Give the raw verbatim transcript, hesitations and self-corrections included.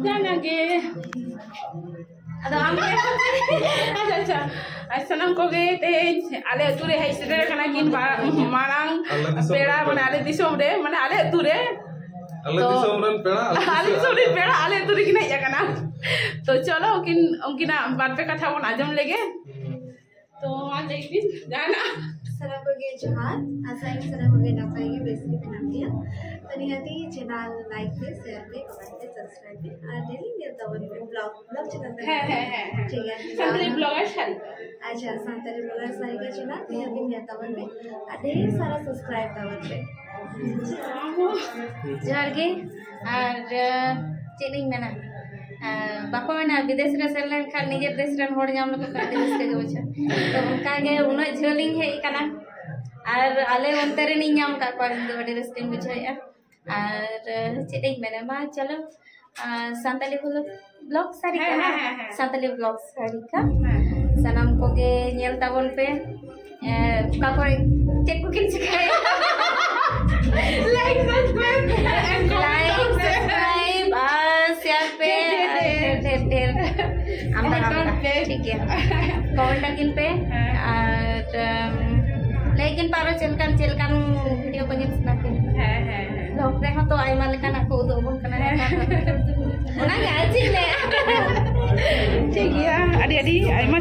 ᱡᱟᱦᱟᱱᱟᱜ ᱜᱮ᱾ ᱟᱫᱚ ᱟᱢ ᱜᱮ? ᱟᱪᱪᱷᱟ, ᱟᱪᱪᱷᱟ᱾ ᱟᱨ ᱥᱟᱱᱟᱢ ᱠᱚᱜᱮ ᱛᱮᱦᱮᱧ ᱟᱞᱮ ᱟᱹᱛᱩ ᱨᱮ ᱦᱮᱡ ᱥᱮᱴᱮᱨ ᱟᱠᱟᱱᱟ ᱠᱤᱱ ᱵᱟ-, ᱢᱟᱨᱟᱝ ᱟᱞᱮ ᱫᱤᱥᱚᱢ ᱯᱮᱲᱟ, ᱨᱮᱱ ᱢᱟᱱᱮ ᱯᱮᱲᱟ᱾ ᱟᱞᱮ ᱫᱤᱥᱚᱢ ᱨᱮ, ᱢᱟᱱᱮ ᱟᱞᱮ ᱟᱹᱛᱩ ᱨᱮ᱾ ᱟᱞᱮ ᱛᱚ, ᱫᱤᱥᱚᱢ ᱨᱮᱱ ᱯᱮᱲᱟ, ᱟᱞᱮ ᱟᱞᱮ ᱫᱤᱥᱚᱢ ᱨᱮᱱ ᱯᱮᱲᱟ ᱟᱞᱮ ᱟᱹᱛᱩ ᱨᱮᱠᱤᱱ ᱦᱮᱡ ᱟᱠᱟᱱᱟ᱾ ᱛᱚ ᱪᱚᱞᱚ, ᱩᱱᱠᱤᱱ, ᱩᱱᱠᱤᱱᱟᱜ ᱵᱟᱨ ᱯᱮ ᱠᱟᱛᱷᱟ ᱵᱚᱱ ᱟᱸᱡᱚᱢ ᱞᱮᱜᱮ᱾ ᱛᱚ ᱢᱟ ᱞᱟᱹᱭ ᱵᱤᱱ ᱡᱟᱦᱟᱱᱟᱜ᱾ ᱥᱟᱱᱟᱢ ᱠᱚᱜᱮ ᱡᱚᱦᱟᱨ, ᱟᱥᱟᱭᱟᱹᱧ ᱥᱟᱱᱟᱢ ᱠᱚᱜᱮ ᱱᱟᱯᱟᱭ ᱜᱮ, ᱵᱮᱥ ᱜᱮ ᱢᱮᱱᱟᱜ ᱯᱮᱭᱟ᱾ ᱛᱚ ᱱᱤᱦᱟᱹᱛᱤ channel like ᱯᱮ, share ᱯᱮ, comment ᱯᱮ, subscribe ᱯᱮ, ᱟᱨ daily ᱧᱮᱞ ᱛᱟᱵᱚᱱ ᱯᱮ vlog, vlog channel ᱛᱟᱦᱮᱱᱟ᱾ ᱦᱮᱸ, ᱦᱮᱸ, ᱦᱮᱸ, ᱦᱮᱸ᱾ ᱥᱟᱱᱛᱟᱲᱤ blogger ᱥᱟᱨᱤᱠᱟ᱾ ᱟᱪᱪᱷᱟ, ᱥᱟᱱᱛᱟᱲᱤ blogger ᱥᱟᱨᱤᱠᱟ channel ᱱᱤᱦᱟᱹᱛᱤ ᱧᱮᱞ ᱛᱟᱵᱚᱱ ᱯᱮ, ᱟᱨ ᱰᱷᱮᱨ ᱥᱟᱨᱟ subscribe ᱛᱟᱵᱚᱱ ᱯᱮ᱾ ᱡᱚᱦᱟᱨ ᱜᱮ᱾ ᱟᱨ, ᱟᱸ, ᱪᱮᱫ ᱤᱧ ᱢᱮᱱᱟ, ᱟᱸ, ᱵᱟᱠᱚ ᱢᱮᱱᱟ ᱵᱤᱫᱮᱥ ᱨᱮ ᱥᱮᱱ ᱞᱮᱱᱠᱷᱟᱱ ᱱᱤᱡᱮᱨ ᱫᱮᱥ ᱨᱮᱱ ᱦᱚᱲ ᱧᱟᱢ ᱞᱮᱠᱚ ᱠᱷᱟᱱ ᱟᱹᱰᱤ ᱨᱟᱹᱥᱠᱟᱹ ᱜᱮ ᱵᱩᱡᱷᱟᱹᱜᱼᱟ᱾ ᱛᱚ ᱚᱱᱠᱟ ᱜᱮ ᱩᱱᱟᱹᱜ ᱡᱷᱟᱹᱞ ᱤᱧ ᱦᱮᱡ ᱟᱠᱟᱱᱟ, ᱟᱨ ᱟᱞᱮ ᱚᱱᱛᱮ ᱨᱮᱱᱤᱧ ᱧᱟᱢ ᱟᱠᱟᱫ ᱠᱚᱣᱟ, ᱤᱧ ᱫᱚ ᱟᱹᱰᱤ ᱨᱟᱹᱥᱠᱟᱹᱧ ᱵᱩᱡᱷᱟᱹᱣᱮᱫᱼᱟ᱾ ᱟᱨ, ᱟᱸ, ᱪᱮᱫ ᱤᱧ ᱢᱮᱱᱟ, ᱢᱟ ᱪᱚᱞᱚ, ᱟᱸ, ᱥᱟᱱᱛᱟᱞᱤ vlog, vlog ᱥᱟᱨᱤᱠᱟ᱾ ᱦᱮᱸ, ᱦᱮᱸ, ᱦᱮᱸ, ᱦᱮᱸ᱾ ᱥᱟᱱᱛᱟᱞᱤ vlog ᱥᱟᱨᱤᱠᱟ᱾ ᱦᱮᱸ᱾ ᱥᱟᱱᱟᱢ ᱠᱚᱜᱮ ᱧᱮᱞ ᱛᱟᱵᱚᱱ ᱯᱮ᱾ ᱮ, ᱚᱠᱟ ᱠᱚᱨᱮ ᱪᱮᱫ ᱠᱚᱠᱤᱱ ᱪᱤᱠᱟᱹᱭᱟ? Like, subscribe, and comment like, down there. Subscribe, R share ᱯᱮ, ᱰᱷᱮᱨ, ᱰᱷᱮᱨ, ᱟᱨ ᱰᱷᱮᱨ, ᱰᱷᱮᱨ᱾ ᱰᱷᱮᱨ, ᱰᱷᱮᱨ᱾ ᱟᱢᱫᱟ, comment down ᱟᱢᱫᱟ᱾ ᱯᱮ᱾ ᱴᱷᱤᱠ ᱜᱮᱭᱟ᱾ Comment ᱟᱹᱠᱤᱱ ᱯᱮ᱾ ᱦᱮᱸ᱾ ᱟᱨ, ᱟᱢ, ᱞᱟᱹᱭ ᱠᱤᱱ ᱯᱮ ᱟᱨᱚ ᱪᱮᱫ ᱞᱮᱠᱟᱱ, ᱪᱮᱫ ᱞᱮᱠᱟᱱ video ᱠᱚ ᱧᱮᱞ ᱥᱟᱱᱟ ᱯᱮ᱾ ᱦᱮᱸ, ᱦᱮᱸ, ᱦᱮᱸ᱾ Vlog ᱨᱮᱦᱚᱸ ᱛᱚ ᱟᱭᱢᱟ ᱞᱮᱠᱟᱱᱟᱜ ᱠᱚ ᱩᱫᱩᱜ ᱟᱵᱚᱱ ᱠᱟᱱᱟ ᱱᱮᱛᱟᱨ ᱫᱚ᱾ ᱚᱱᱟᱜᱮ ᱟᱨ ᱪᱮᱫ ᱞᱟᱹᱭᱟ? ᱴᱷᱤᱠ ᱜᱮᱭᱟ, ᱟᱹᱰᱤ ᱟᱹᱰᱤ ᱟᱭᱢᱟ